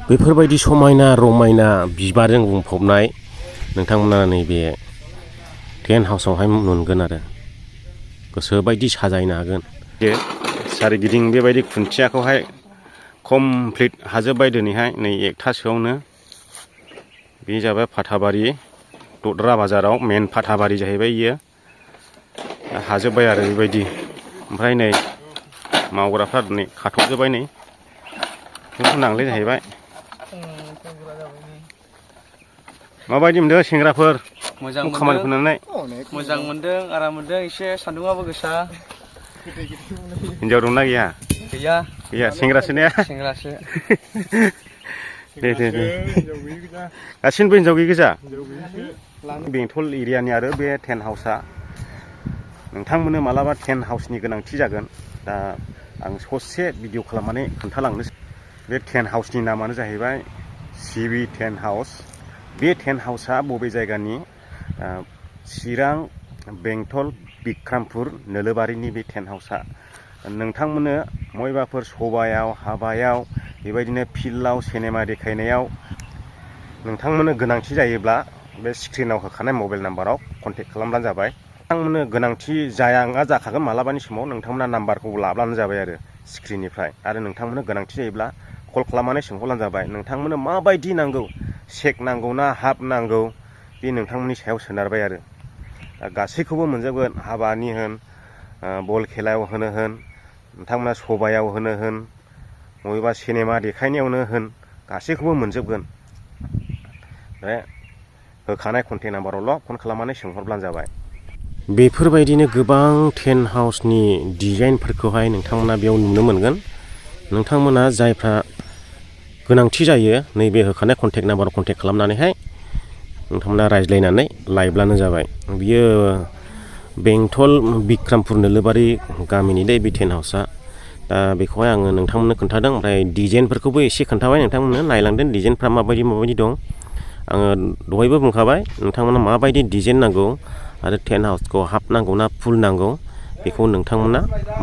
बेफोरबायदि समायना रमायना बिबारजों बुंफबनाय नोंथांमोना नैबे टेन्ट हाउसआवहाय मोनगोन आरो गोसोबायदि साजायनो हागोन। बे सोरगिदिं बेबायदि खुन्थियाखौहाय कमप्लिट हाजोब्बाय दिनैहाय नै एकथासोआवनो। बे जाबाय फाथाबारि दद्रा बाजाराव मेन फाथाबारि जाहैबाय इयो हाजोब्बाय आरो बेबायदि। ओमफ्राय नै मावग्राफ्रा नै खाथ'जोब्बाय नै बेखौ नांलाय जाहैबाय। माबायदि मोनदों सेंग्राफोर खामानिखौ नुनानै? मोजां मोनदों, आराम मोनदों। एसे सान्दुंआबो गोसा। हिनजाव दंना गैया? गैया गैया, सेंग्रासो ने? सेंग्रासो। दे गासिनोबो हिनजाव गैयि गोजा? बेंटल एरियानि आरो बे टेन्ट हाउसआ नोंथांमोननो मालाबा टेन्ट हाउसनि गोनांथि जागोन। दा आं ससे भिडिअ खालामनानै खोन्थालांनोसै। बे टेन्ट हाउसनि नामानो जाहैबाय सिबि टेन्ट हाउस। बे टेन्ट हाउसआ बबे जायगानि? चिरां बेंटल बिक्रामपुर नोलोबारिनि बे टेन्ट हाउसआ। नोंथांमोननो मयबाफोर सभायाव हाबायाव बेबायदिनो फिल्डआव सिनेमा देखायनायाव नोंथांमोननो गोनांथि जायोब्ला बे स्क्रिनाव होखानाय मबाइल नाम्बाराव कन्टेक्ट खालामब्लानो जाबाय। नोंथांमोननो गोनांथि जाया जाखागोन मालाबानि समाव नोंथांमोना नाम्बारखौ लाब्लानो जाबाय आरो स्क्रिननिफ्राय। आरो नोंथांमोननो गोनांथि जायोब्ला कल खालामनानै सोंहरब्लानो जाबाय। नोंथांमोननो माबायदि नांगौ, चेक नांगौ ना हाफ नांगौ, बे नोंथांमोननि सायाव सोनारबाय आरो गासैखौबो मोनजोबगोन। हाबानि होन, बल खेलायाव होनो होन, नोंथांमोना सभायाव होनो होन, बबेबा सिनेमा देखायनायावनो होन, गासैखौबो मोनजोबगोन। बे होखानाय कन्टेक्ट नाम्बारावल' फन खालामनानै सोंहरब्लानो जाबाय। बेफोरबायदिनो गोबां टेन्ट हाउसनि डिजाइनफोरखौहाय नोंथांमोना बेयाव नुनो मोनगोन। नोंथांमोना जायफ्रा गोनांथि जायो नैबे होखानाय कन्टेक्ट नाम्बाराव कन्टेक्ट खालामनानैहाय नोंथांमोना रायज्लायनानै लायब्लानो जाबाय। बियो बेंटल बिक्रामपुर नोलोबारि गामिनि बे टेन्ट हाउसआ। दा बेखौहाय आङो नोंथांमोननो खोन्थादों। ओमफ्राय डिजाइनफोरखौबो एसे खोन्थाबाय नोंथांमोननो। नायलांदों डिजाइनफ्रा माबायदि दं। आङो दहायबो बुंखाबाय नोंथांमोना माबायदि डिजाइन नांगौ आरो टेन्ट हाउसखौ हाफ नांगौ ना फुल नांगौ बेखौ नोंथांमोना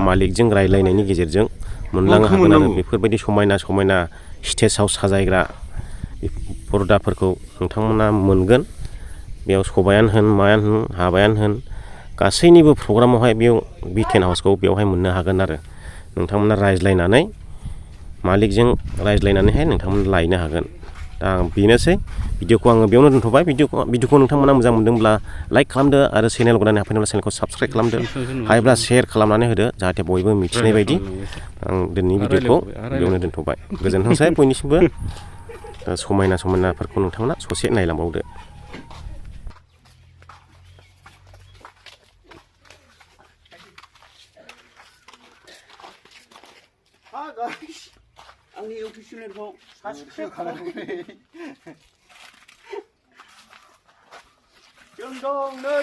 मालिकजों रायज्लायनायनि गेजेरजों मोनलांनो हागोन आरो बेफोरबायदि समायना समायना स्टेजाव साजायग्रा पर्दाफोरखौ नोंथांमोना मोनगोन। बेयाव सभायानो होन, मायानो होन, हाबायानो होन, गासैनिबो प्रग्रामावहाय बेयाव बे टेन्ट हाउसखौ बेवहाय मोननो हागोन आरो नोंथांमोना रायज्लायनानै मालिकजों रायज्लायनानैहाय नोंथांमोना लायनो हागोन। दा बेनोसै भिडिअखौ आङो बेयावनो दोनथ'बाय। भिडिअखौ नोंथांमोना मोजां मोनदोंब्ला लाइक खालामदो आरो चेनेल गोदानै हाबफैनोब्ला चेनेलखौ साबस्क्राइब खालामदो। हायोब्ला शेयार खालामनानै होदो जाहाथे बयबो मिथिनाय बायदि। आं दिनैनि भिडिअखौ बेयावनो दोनथ'बाय। गोजोनथोंसै बयनिसिमबो। समायना समायनाफोरखौ नोंथांमोना ससे नायलांबावदो। आंनि इउटुब चेनेलखौ साबस्क्राइब खालामदो। जों दं नै